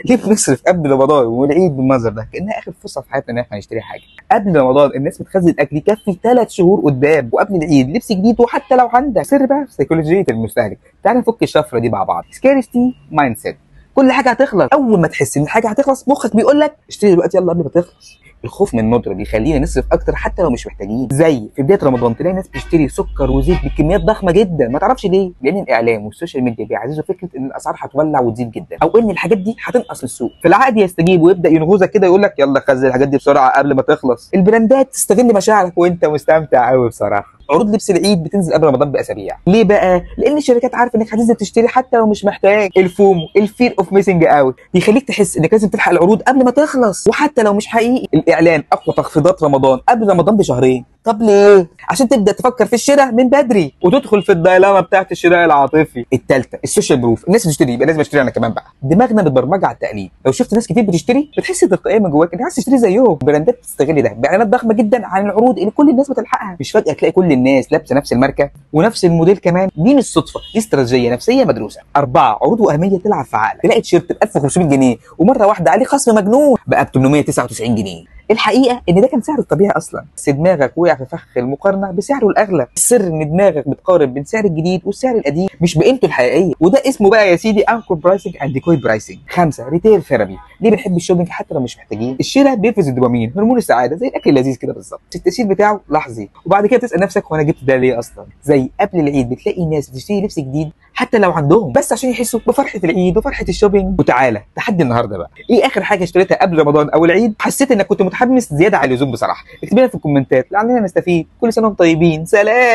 ليه بنصرف قبل رمضان والعيد بالمنظر ده؟ كانها اخر فرصة في حياتنا ان احنا نشتري حاجة. قبل رمضان الناس بتخزن اكل يكفي 3 شهور قدام، وقبل العيد لبس جديد، وحتى لو عندك سر بقى في سيكولوجية المستهلك. تعال نفك الشفرة دي مع بعض. scarcity mindset، كل حاجة هتخلص. اول ما تحس ان الحاجة هتخلص مخك بيقول لك اشتري دلوقتي يلا قبل ما تخلص. الخوف من الندرة بيخلينا نصرف اكتر حتى لو مش محتاجين. زي في بداية رمضان تلاقي ناس بتشتري سكر وزيت بكميات ضخمة جدا، ما تعرفش ليه؟ لان الاعلام وال social media بيعززوا فكرة ان الاسعار هتولع وتزيد جدا، او ان الحاجات دي هتنقص في السوق. فالعقل يستجيب ويبدا ينغزك كده، يقول لك يلا خزن الحاجات دي بسرعة قبل ما تخلص. البراندات تستغل مشاعرك وانت مستمتع قوي بصراحة. عروض لبس العيد بتنزل قبل رمضان باسابيع، ليه بقى؟ لان الشركات عارفه انك هتنزل تشتري حتى لو مش محتاج. ال FOMO، ال fear of missing out، بيخليك تحس انك لازم تلحق العروض قبل ما تخلص، وحتى لو مش حقيقي. الاعلان اقوى تخفيضات رمضان قبل رمضان بشهرين. طب ليه؟ عشان تبدا تفكر في الشراء من بدري وتدخل في ال dilemma بتاعت الشراء العاطفي. الثالثة ال social proof، الناس بتشتري يبقى لازم اشتري انا كمان بقى. دماغنا متبرمجه على التقليد، لو شفت ناس كتير بتشتري بتحس تلقائيا من جواك انك عايز تشتري زيهم. براندات بتستغل ده باعلانات ضخمة جدا عن العروض اللي كل الناس بتلحقها. مش فجاة تلاقي كل الناس لابسه نفس الماركة ونفس الموديل كمان، دي مش صدفة، دي استراتيجية نفسية مدروسة. 4، عروض وهمية تلعب في عقلك. تلاقي تيشيرت ب 1500 جنيه ومرة واحدة عليه خصم مجنون بقى ب 899 جنيه. الحقيقة ان ده كان سعره الطبيعي اصلا، بس دماغك وقع في فخ المقارنة بسعره الاغلى. السر ان دماغك بتقارن بين سعر الجديد والسعر القديم مش بقيمته الحقيقية، وده اسمه بقى يا سيدي anchor pricing and decoy pricing. 5، retail therapy، ليه بنحب ال shopping حتى لو مش محتاجين؟ الشراء بيفرز الدوبامين، هرمون السعادة، زي الاكل اللذيذ كده بالظبط. التاثير بتاعه لحظي، وبعد كده تسال نفسك هو انا جبت ده ليه اصلا؟ زي قبل العيد بتلاقي ناس بتشتري لبس جديد حتى لو عندهم، بس عشان يحسوا بفرحة العيد وفرحه ال shopping. وتعالى تحدي النهارده بقى، ايه اخر حاجة اشتريتها قبل رمضان او العيد حسيت انك كنت متحمس زيادة عن اللزوم؟ بصراحة اكتب لنا في الكومنتات لعلنا نستفيد. كل سنة وانتم طيبين، سلام.